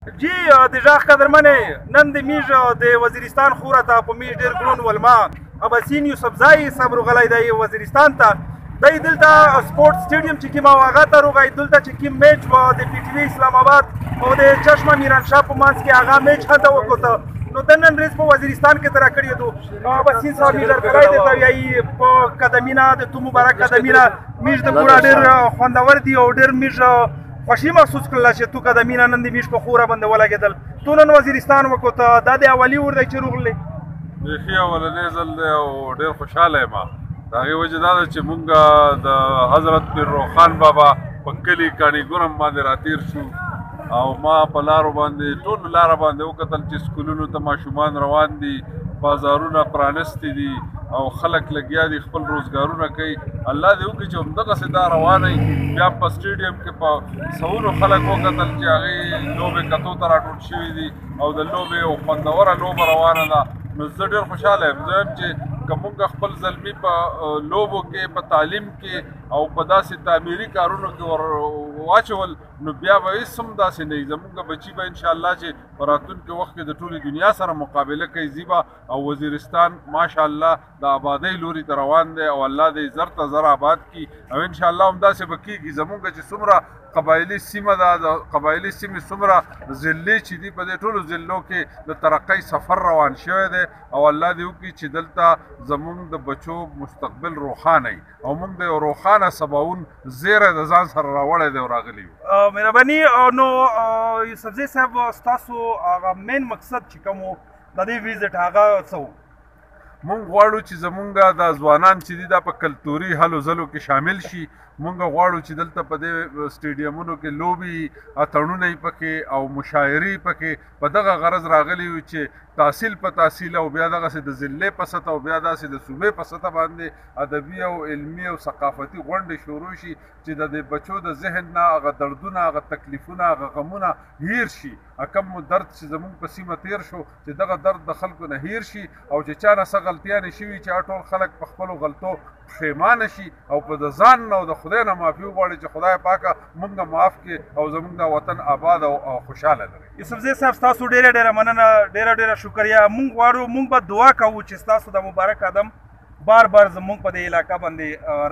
جی د ژغ قدرمنې، نن د میږ د وزیرستان خوره ته په میږ ډېر ګرون ولما اباسین یوسفزای صاحب روغلی دی وزیرستان ته. دی دلته سپورټ سټیډیم چې کوم هغه ته روغی. دلته چې کوم میچ و د پي ټي وي اسلام آباد او د چشمه میرانشاه په منځ کې، هغه میچ هلته وکوته. نو د نن ورځ په وزیرستان کې تر کړی دو. اباسین صاحب میږ کړی دی ته یې په قدمینا د تو مبارک قدمینا میږ د پورا ډېر خوندور دی او ډېر میږ خوښي محسوس کړله چې تو قدمینا نن د میږ په خوره باندې ولګېدل. تو نن وزیرستان وکوته، دا د اولي ور دی چې روغلې؟ بیخي اولنی ځل دی او ډېر خوشحاله یم. د هغې وجه دا ده چې مونږ د حضرت پیر روښان بابا په کلي کاڼي ګرم باندې راتیر شو او ما په لارو باندې ټولو لاره باندې وکتل چې سکولونو ته ماشومان روان دي، بازارونه پرانستي دي او خلک لګیا دي خپل روزګارونه کوي. الله دې وکړي چې همدغسې دا روانه وي. بیا په سټیډیم کې په سوونو خلک وکتل چې هغې لوبې کتو ته راټول شوي دي او د لوبې یو خوندوره لوبه روانه ده. نو زه ډېر خوشحاله یم. زه وایم چې که موږ خپل زلمي په لوبو کې، په تعلیم کې او په داسې تعمیري کارونو کې ور واچول، نو بیا به هېڅ هم داسې نه وي. زموږ بچي به انشاءالله چې په راتلونکي وخت کې د ټولې دنیا سره مقابله کوي ځي به. او وزیرستان ماشاءالله د آبادۍ لوري ته روان دی او الله دې زر ته زر آباد کړي او انشاءالله همداسې به کېږي. زموږ چې څومره قبایلي سیمه ده، د قبایلي سیمې څومره ضلعې چې دي، په دې ټولو ضلعو کې د ترقۍ سفر روان شوی دی او الله دې وکړي چې دلته زموږ د بچو مستقبل روښانه وي او موږ د یو روښانه سباوون زیری د ځان سره راوړی دی او راغلي یو. مهرباني. نو یوسفزی صاحب، ستاسو هغه main مقصد چې کوم و د دې visit هغه څه و؟ مونږ غواړو چې زمونږ دا ځوانان چې دي دا په کلتوري هلو ځلو کې شامل شي. مونږ غواړو چې دلته په دې سټیډیمونو کې لوبې، اتڼونه یې پکې او مشاعرې پکې. په دغه غرض راغلي یو چې تحصیل په تحصیل او بیا دغسې د ضلعې په سطح او بیا داسې د صوبې په سطح باندې ادبي او علمي او ثقافتي غونډې شروع شي چې د دې بچو د ذهن نه هغه دردونه، هغه تکلیفونه، هغه غمونه هیر شي. کوم مو درد چې زمونږ په سیمه تیر شو، چې دغه درد د خلکو نه هیر شي او چې چا نه څه غلطیانې شوي چې هغه ټول خلک په خپلو غلطو پښیمانه شي او په د ځان نه او د خدای نه معافي وغواړي چې خدای پاکه مونږ معاف کړي او زمونږ دا وطن آباد او خوشحاله لري. یوسفزی صاحب، ستاسو ډېره ډېره مننه، ډېره ډېره شکریه. مونږ غواړو، مونږ به دعا کوو چې ستاسو د مبارک قدم بار بار زمونږ په دې علاقه باندې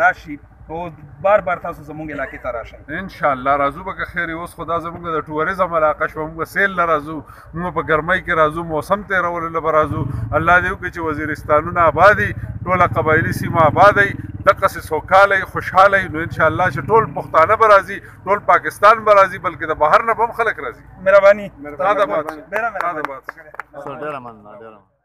راشي او بار بار تاسو زمونږ علاقې ته راشئ. ان شاء الله راځو به که خیر. اوس خو دا زمونږ د ټوریزم علاقه شوه، مونږ سیل له راځو، مونږ په ګرمۍ کې راځو، موسم تېرولو له به راځو. الله دې وکړي چې وزیرستانونه آباد وي، ټوله قبایلي سیمه آباده وي، دقسې سوکاله وي، خوشحاله وي. نو ان شاء الله چې ټول پښتانه به راځي، ټول پاکستان به راځي، بلکې د بهر نه به هم خلک راځي. مهرباني. تاده باد. ډېره تاده مهرباني. باد. ډېره مننه، ډېره مننه.